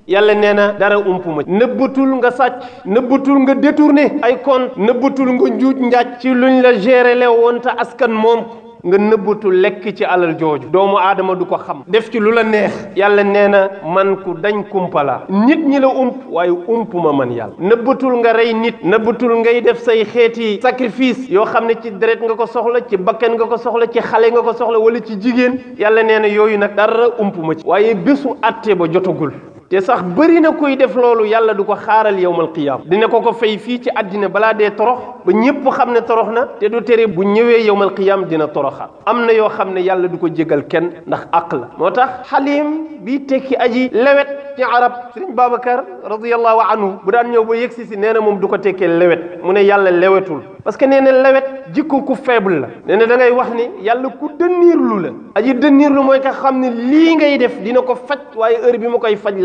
yàlla nee na dara ump ma nëbbatul nga sàcc nëbbatul nga détourné ay compte nëbbatul nga njuuj njaaj ci luñ la géré le woon te askan moom nga nëbbatu lekk ci alal jooju doomu aadama du ko xam def ci lu la neex yàlla nee na man ku dañ kumpala nit ñi la ump waaye ump ma man yàlla nëbbatul nga rey nit nëbbatul ngay def say xeeti sacrifice yoo xam ne ci deret nga ko soxla ci bakkan nga ko soxla ci xale nga ko soxla wala ci jigéen yàlla nee na yooyu nag dara ump ma ci waaye bésu àtte ba jotagul te sax bëri na kuy def loolu yàlla du ko xaaral yawmal qiyaam dina ko fay fii ci àddina balaa dee torox ba ñépp xam ne torox na te du tere bu ñëwee yawmal qiyaam dina toroxal am na yoo xam ne yàlla du ko jégal kenn ndax àq la moo tax xaliim bi tekki aji lewet ci arab sëriñ Babacar radiyallahu anhu bu daan ñëw ba yegsi si nee na moom du ko tekkee lewet mu ne yàlla lewetul parce que nee na lewet jikko ku faible la nee na da ngay wax ne yàlla ku dënniirlu la aji dënniirlu mooy ka xam ne lii ngay def dina ko faj waaye heure bi ma koy faj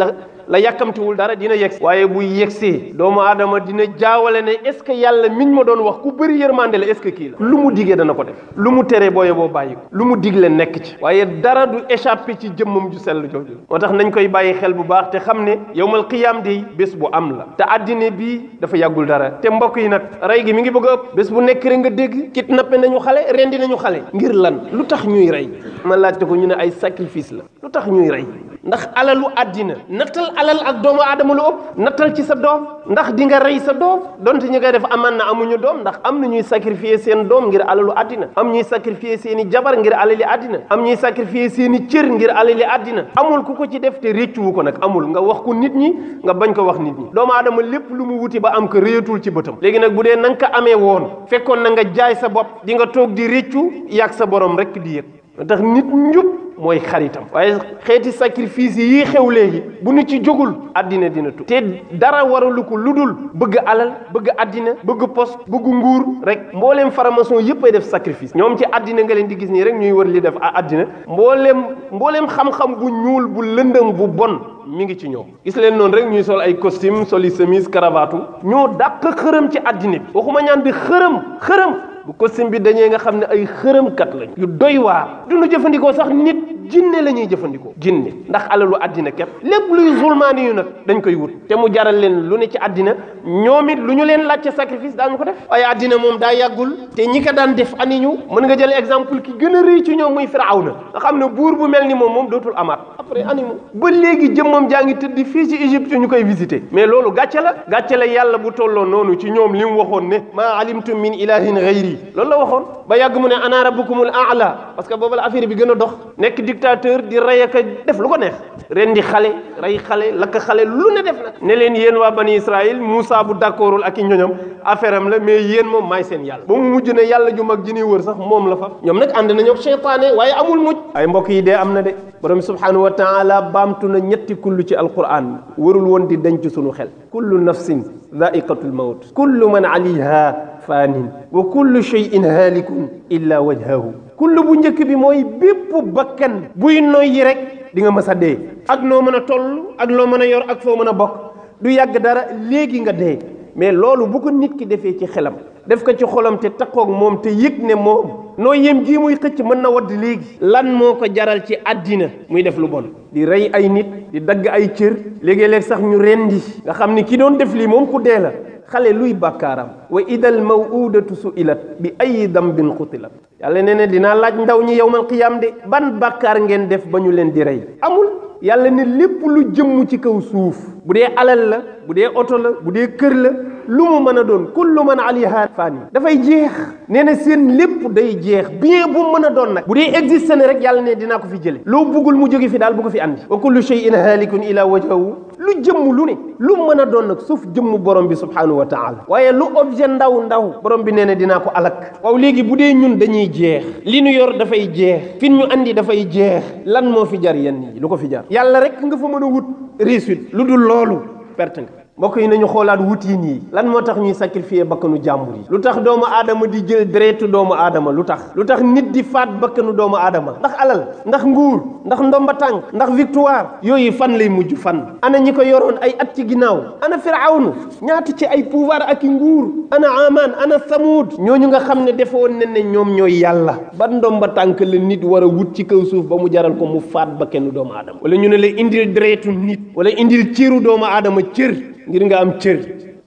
la yàkkamtiwul dara dina yegsi waaye bu yegsee doomu aadama dina jaawale ne est ce que yàlla miñ ma doon wax ku bëri yërmande la est ce que kii la lu mu digee dana ko def lu mu tere booye boo bàyyi ko lu mu digle nekk ci waaye dara du échappé ci jëmmam ju sell jooju moo tax nañ koy bàyyi xel bu baax te xam ne yawmal qiyaam di bés bu am la te àddina bi dafa yàggul dara te mbokk yi nag rey gi mi ngi bëgg a ëpp bés bu nekk rek nga dégg kidnappé nañu xale rendi nañu xale ngir lan lu tax ñuy rey ma laajte ko ñu ne ay sacrifice la lu tax ñuy rey ndax alalu àddina nattal alal ak doomu aadama lu ëpp nattal ci sa doom ndax di nga rey sa doom donte ñi koy def amaan na amuñu doom ndax am na ñuy sacrifier seen doom ngir alalu àddina am ñuy sacrifier seen i jabar ngir alali àddina am ñuy sacrifier seen i cër ngir alali àddina amul ku ko ci def te réccuwu ko nag amul nga wax ko nit ñi nga bañ ko wax nit ñi doomu aadama lépp lu mu wuti ba am ko réyatul ci bëtam léegi nag bu dee na nga ko amee woon fekkoon na nga jaay sa bopp di nga toog di réccu yàgg sa borom rek di yëg tax nit njub mooy xaritam waaye xeeti sacrifice yi xew léegi bu ñu ci jógul àddina dina tu te dara waralu ko lu dul bëgg alal bëgg àddina bëgg poste bëgg nguur rek mbooleem faramason yëpp ay def sacrifice ñoom ci àddina nga leen di gis nii rek ñuy wër li def àddina mbooleem xam-xam bu ñuul bu lëndëm bu bon mi ngi ci ñoom gis leen noonu rek ñuy sol ay costume soli chemise cravate ñoo dàq xërëm ci àddina bi waxuma ñaan di xërëm bu costume bi dañee nga xam ne ay xërëmkat lañu yu doy waar duñu jëfandikoo sax nit jinne la ñuy jëfandikoo jinne ndax alalu àddina képp lépp luy zulmaani yu nag dañ koy wut te mu jaral leen lu ne ci àddina ñoom it lu ñu leen laaj ca sacrifice daañu ko def waaye àddina moom daa yàggul te ñi ko daan def ani ñu mën nga jël exemple ki gën a rëy ci ñoom muy Firawna nga xam ne buur bu mel ni moom dootul amaat après ani mu ba léegi jëmmam jaa ngi tëdd fii ci Égypte ñu koy visiter mais loolu gàcce la yàlla bu tolloo noonu ci ñoom li mu waxoon ne maa alimtum min ilahin ghayri loolu la waxoon ba yàgg mu ne ana rabbukumul a'la parce que boobu la affaire bi gën a dox nekk dictateur di rey ak def lu ko neex ren di xale rey xale lakk xale lu ne def nag ne leen yéen waa bani Israël Moussa bu d'accordul ak i ñoñam affaire am la mais yéen moom maay seen yàlla ba mu mujj ne yàlla ju mag ji ni wër sax moom la fa ñoom nag ànd nañu ak seytaane waaye amul mujj ay mbokk yi dee am na de borom subhanahu wa taala baamtu na ñetti kullu ci alquran warul woon di denc sunu xel kullu nafsin dha'iqatul mawt kullu man alayha faanin wa kullu shay'in haalikun illa wajhahu kullu bu njëkk bi mooy bépp bakkan buy noyyi rek di nga mës a dee ak noo mën a toll ak loo mën a yor ak foo mën a bokk du yàgg dara léegi nga dee mais loolu bu ko nit ki defee ci xelam def ko ci xolam te takkoog moom te yëg ne moom noo yem gii muy xëcc mën na wadd léegi lan moo ko jaral ci àddina muy def lu bon di rey ay nit di dagg ay cër léegi-léeg sax ñu rendi nga xam ni ki doon def lii moom ku dee la xale luy bàkkaaram wa idal mawudatu su'ilat bi ay dambin xutilat yàlla nee na dinaa laaj ndaw ñi yawmal qiyaam de ban bàkkaar ngeen def ba ñu leen di rey amul yàlla ne lépp lu jëmm ci kaw suuf bu dee alal la bu dee oto la bu dee kër la lu mu mën a doon kullu man alayha fani dafay jeex nee na seen lépp day jeex bien bu mën a doon nag bu dee existé ne rek yàlla ne dinaa ko fi jële loo buggul mu jóge fi daal bu ko fi andi wa kullu shay'in halikun ila wajhahu lu jëmm lu ne lu mën a doon nag suuf jëmm borom bi subhanahu wa taala waaye lu objet ndaw borom bi nee na dinaa ko alak waaw léegi bu dee ñun dañuy jeex li ñu yor dafay jeex fi ñu andi dafay jeex lan moo fi jar yenn yi lu ko fi jar yàlla rek nga fa mën a wut réussite lu dul loolu perte nga mbokk yi nañu xoolaat wutiin yi lan moo tax ñuy sacrifier bakkanu jàmbur yi lu tax doomu aadama di jël deretu doomu aadama lu tax nit di faat bakkanu doomu aadama ndax alal ndax nguur ndax ndomba tànk ndax victoire yooyu fan lay mujj fan ana ñi ko yoroon ay at ci ginnaaw ana firawnu ñaata ci ay pouvoir ak i nguur ana aman ana samud ñooñu nga xam ne defoon nañ ne ñoom ñooy yàlla ba ndomba tànk la nit war a wut ci kaw suuf ba mu jaral ko mu faat bakkanu doomu aadama wala ñu ne la indil deretu nit wala indil cëru doomu aadama cër ngir nga am cër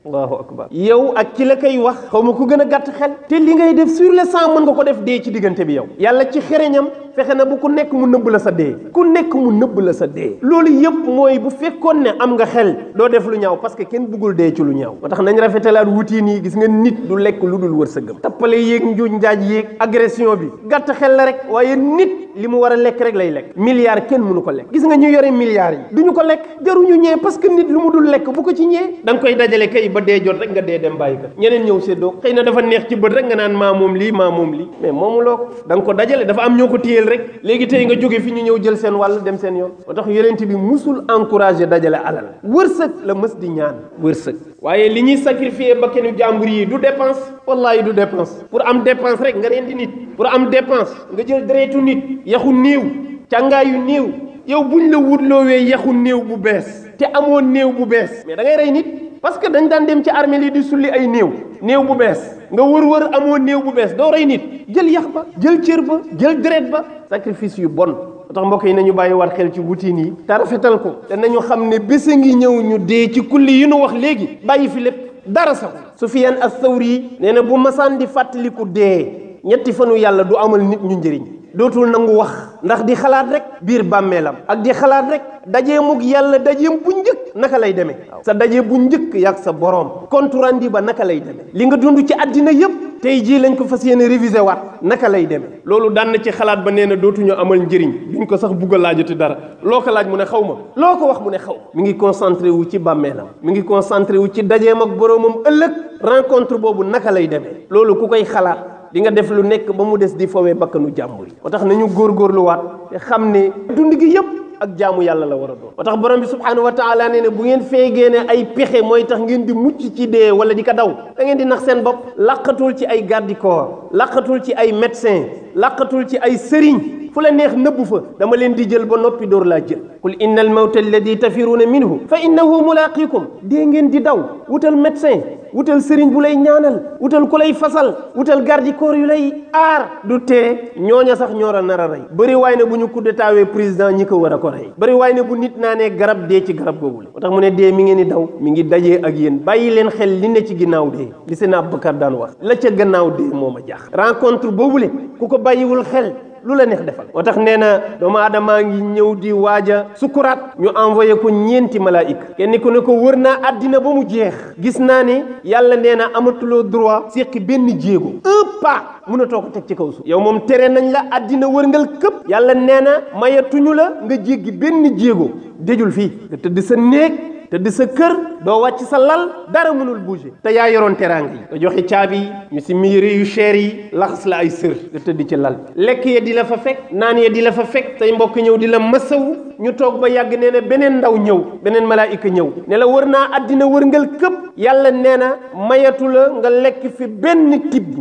allahu akbar yow ak ki la koy wax xaw ma ku gën a gàtt xel te li ngay def sur le sang mën nga ko def dee ci diggante bi yow yàlla ci xereñam fexe na bu ku nekk mu nëbb la sa dee ku nekk mu nëbb la sa dee loolu yëpp mooy bu fekkoon ne am nga xel doo def lu ñaaw parce que kenn bëggul dee ci lu ñaaw moo tax nañ rafetalaat wutiin yi gis nga nit du lekk lu dul wërsëgam tappale yéeg njuuj njaaj yéeg agression bi gàtt xel la rek waaye nit li mu war a lekk rek lay lekk milliard kenn mënu ko lekk gis nga ñu yore milliards yi duñu ko lekk jaruñu ñee parce que nit lu mu dul lekk bu ko ci ñee da nga koy dajale kay ba dee jot rek nga dee dem bàyyi ko ñeneen ñëw séddoo xëy na dafa neex ci bët rek nga naan maa moom lii mais moomuloo ko da nga ko dajale dafa am ñoo ko téyeel rek léegi tey nga jóge fi ñu ñëw jël seen wàll dem seen yoon moo tax yonent bi musul encouragé dajale alal wërsëg la mës di ñaan wërsëg waaye li ñuy sacrifier bakkanu jàmbur yi du dépense wallahi du dépense pour am dépense rek nga rendi nit pour am dépense nga jël deretu nit yaxu néew càngaayu néew yow buñ la wutloowee yaxu néew bu bees te amoo néew bu bees mais da ngay rey nit parce que dañ daan dem ci armée li di sulli ay néew bu bees nga wër amoo néew bu bees doo rey nit jël yax ba jël cër ba jël deret ba sacrifice yu bon tax mbokk yi nañu bàyyi war xel ci wutiin yi te rafetal ko te nañu xam ne bés a ngi ñëw ñu dee ci kulli yi nu wax léegi bàyyi fi lépp dara sax Sufyaan as-Sawri nee na bu masaan di fàttaliku dee ñetti fanu yàlla du amal nit ñu njëriñ dootul nangu wax ndax di xalaat rek biir bàmmeelam ak di xalaat rek dajee mug yàlla dajeem bu njëkk naka lay demee sa daje bu njëkk yàgg sa borom compte rendu ba naka lay demee li nga dund ci àddina yëpp tey jii lañ ko fas yéene révisé waat naka lay demee loolu daan na ci xalaat ba nee na dootuñu amal njëriñ duñ ko sax bugg a laajati dara loo ko laaj mu ne xaw ma loo ko wax mu ne xaw mi ngi concentré wu ci bàmmeelam mi ngi concentré wu ci dajeem ak boromam ëllëg rencontre boobu naka lay demee loolu ku koy xalaat di nga def lu nekk ba mu des di fawee bakkanu jàmbur yi moo tax nañu góorgóorluwaat te xam ne dund gi yëpp ak jaamu yàlla la war a doon moo tax borom bi subhaanahu wa taala nee ne bu ngeen feegee ne ay pexe mooy tax ngeen di mucc ci dee wala di ko daw da ngeen di nax seen bopp laqatul ci ay garde corps laqatul ci ay médecin laqatul ci ay sëriñ fu la neex nëbbu fa dama leen di jël ba noppi door laa jël qul inna al mawta alladi tafiruuna minhu fa innahu mulaqikum dee ngeen di daw wutal médecin wutal sëriñ bu lay ñaanal wutal ku lay fasal wutal garde corps yu lay aar du tee ñooña sax ñoor a nar a rey bëri waay ne bu ñu kuddetaawee président ñi ko war a ko rey bëri waay ne bu nit naa ne garab dee ci garab googu la moo tax mu ne dee mi ngeen di daw mi ngi dajee ak yéen bàyyi leen xel li ne ci ginnaaw dee li seen Abubakar daan wax la ca gannaaw dee moo ma jaax rencontre boobule ku ko bàyyiwul xel lu la neex defal moo tax nee na doomu aadamaa ngi ñëw di waaja sukuraat ñu envoyé ko ñeenti malaayika kenn ku ne ko wër naa àddina ba mu jeex gis naa ne yàlla nee na amatuloo droit séqi benn jéego un pas mënatoo ko teg ci kaw suuf yow moom tere nañ la àddina wërngal këpp yàlla nee na mayatuñu la nga jéggi benn jéego déjul fii nga tëdd sa néeg tëdd sa kër doo wàcc sa lal dara mënul bouger te yaa yoroon teraanga yi nga joxe caabi yi ñu si miire yu cher yi laxas la ay sër nga tëdd ci lal lekk ya di la fa fekk naan ya di la fa fekk say mbokk ñëw di la masawu ñu toog ba yàgg nee na beneen ndaw ñëw beneen malaayika ñëw ne la wër naa àddina wërngal këpp yàlla nee na mayatu la nga lekk fi benn tibb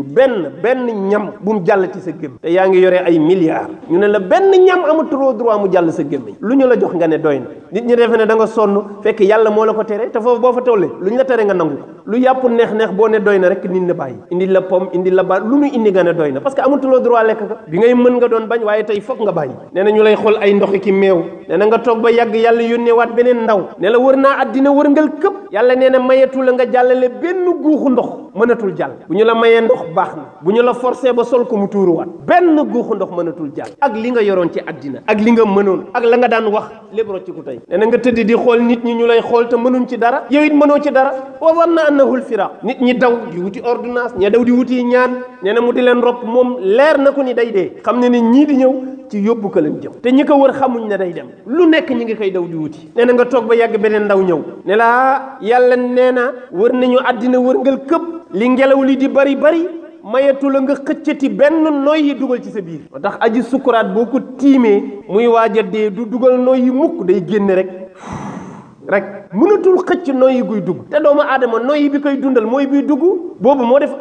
benn ñam bu mu jàll ci sa gémmiñ te yaa ngi yore ay milliards ñu ne la benn ñam amatuloo droit mu jàll sa gémmiñ lu ñu la jox nga ne doy na nit ñi defe ne da nga sonn fekk yàlla moo la ko tere te foofu boo fa tollee lu ñu la tere nga nangu lu yàpp neex boo ne doy na rek nit na bàyyi indi la pomme indi la ba lu ñu indi nga ne doy na parce que amatuloo droit lekk ka bi ngay mën nga doon bañ waaye tey foog nga bàyyi nee na ñu lay xool ay ndoxi ki meew nee na nga toog ba yàgg yàlla yónnee waat beneen ndaw ne la wër naa àddina wërngal këpp yàlla nee na mayatu la nga jàllale benn guuxu ndox mënatul jàll bu ñu la mayee ndox baax na bu ñu la forcé ba sol ko mu tuuruwaat benn guuxu ndox mënatul jàll ak li nga yoroon ci àddina ak li nga mënoon ak la nga daan wax lépp rocc ku tey nee na nga tëdd di xool nit ñi ñu lay xool te mënuñ ci dara yow it mënoo ci dara wa zanna annahu al-firaq nit ñi daw di wuti ordonnance ña daw di wuti ñaan nee na mu di leen rob moom leer na ko ni day dee xam ne ni ñii di ñëw ci yóbbu ko leen jëm te ñi ko wër xamuñ ne day dem lu nekk ñi ngi koy daw di wuti nee na nga toog ba yàgg beneen ndaw ñëw ne la yàlla nee na wër nañu àddina wërngal këpp li ngelaw li di bari mayatu la nga xëccati benn noy yi dugal ci sa biir moo tax aji sukuraat boo ko tiimee muy waaj a dee du dugal noy yi mukk day génne rek rek mënatul xëcc noyyi guy dugg te doomu aadama noyyi bi koy dundal mooy biy dugg boobu moo def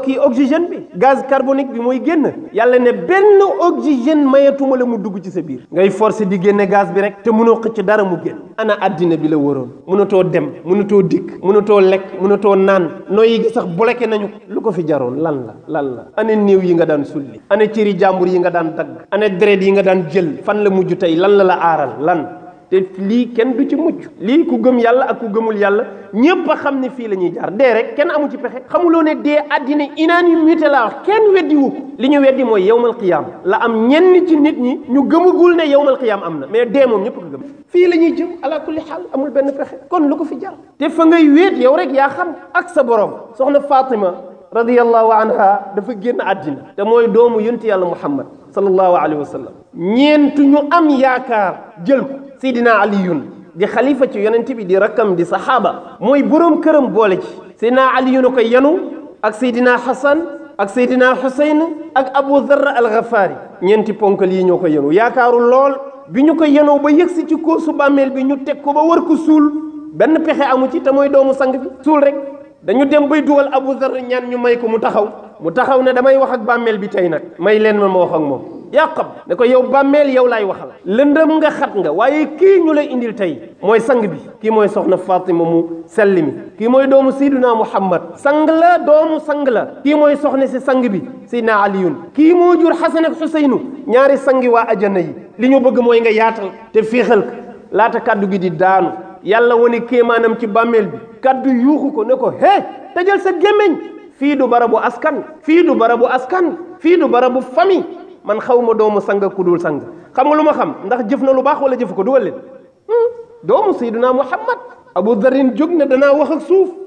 kii oxygène bi gaz carbonique bi mooy génn yàlla ne benn oxygène mayatuma la mu dugg ci sa biir ngay forcé di génne gaz bi rek te mënoo xëcc dara mu génn ana àddina bi la waroon mënatoo dem mënatoo dikk mënatoo lekk mënatoo naan noyyi gi sax bloqué nañu lu ko fi jaroon lan la ana néew yi nga daan sulli ana cëri jàmbur yi nga daan dagg ana deret yi nga daan jël fan la mujj tey lan la aaral lan te lii kenn du ci mucc lii ku gëm yàlla ak ku gëmul yàlla ñépp a xam ne fii la ñuy jaar dee rek kenn amu ci pexe xamuloo ne dee àddina unanimité laa wax kenn weddi wu ko li ñu weddi mooy yawmal qiyaam la am ñenn ci nit ñi ñu gëmagul ne yawmal qiyaam am na mais dee moom ñëpp ko gëm fii la ñuy jëm ala kulli xaal amul benn pexe kon lu ko fi jar te fa ngay wéet yow rek yaa xam ak sa borom soxna Fatima radiyallahu anha dafa génn àddina te mooy doomu yonti yàlla Muhammad sallallahu alayhi wa sallam ñeent ñu am yaakaar jël ko Seydina Aliyun di xalifa ci yonent bi di rakkam di saxaaba mooy boroom këram boole ci Seydina Aliyun ko yenu ak Seydina Hasan ak Seydina Husayn ak Abu Dharr al-Ghafari ñeenti ponkal yi ñoo ko yenu yaakaaru lool bi ñu ko yenoo ba yëgsi ci koosu bàmmeel bi ñu teg ko ba war ko suul benn pexe amu ci te mooy doomu sang bi suul rek dañu dem bay dugal Abu Dharr ñaan ñu may ko mu taxaw ne damay wax ak bàmmeel bi tey nag may leen ma wax ak moom yàqab ne ko yow bàmmeel yow laay waxal lëndëm nga xat nga waaye kii ñu lay indil tey mooy sang bi kii mooy soxna Fatima mu selli mi kii mooy doomu Seydina Muhammad sang la doomu sang la kii mooy soxna si sang bi Seydina Aliyun kii moo jur Xasan ak Xuseynu ñaari sangi waa ajana yi li ñu bëgg mooy nga yaatal te féexal ko laata kaddu gi di daanu yàlla wane kéemaanam ci bàmmeel bi kaddu yuuxu ko ne ko hé tëjal sa gémmiñ fii du barabu askan fii du barabu askan fii du barabu famille man xaw ma doomu sang ku dul sang xam nga lu ma xam ndax jëf na lu baax wala jëf ko dugal leen doomu Seydina Muhammad Abu Dharrin jóg ne danaa wax ak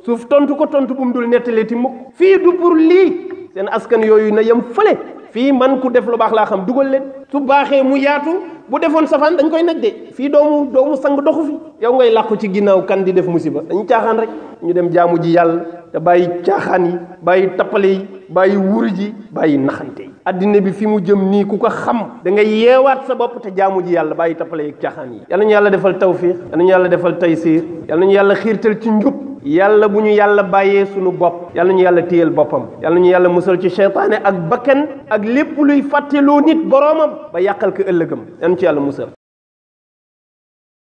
suuf tontu ko tontu bu mu dul nettalee ti mukk fii du pour lii seen askan yooyu na yem fële fii man ku def lu baax laa xam dugal leen su baaxee mu yaatu bu defoon safaan dañ koy naj de fii doomu sang doxu fi yow ngay làqu ci ginnaaw kan di def musiba dañu caaxaan rek ñu dem jaamu ji yàlla te bàyyi caaxaan yi bàyyi tappale yi bàyyi wuri ji bàyyi naxante yi addina bi fi mu jëm nii ku ko xam da ngay yeewaat sa bopp te jaamu ji yàlla bàyyi tappale yi caaxaan yi yal nañu yàlla defal tawfiq yal nañu yàlla defal taysiir yal nañu yàlla xiirtal ci njub yàlla bu ñu yàlla bàyyee sunu bopp yal nañu yàlla téyel boppam yal nañu yàlla musal ci seytaane ak bakkan ak lépp luy fàtteloo nit boroomam ba yàqal ko ëllëgam yan ci yàlla musal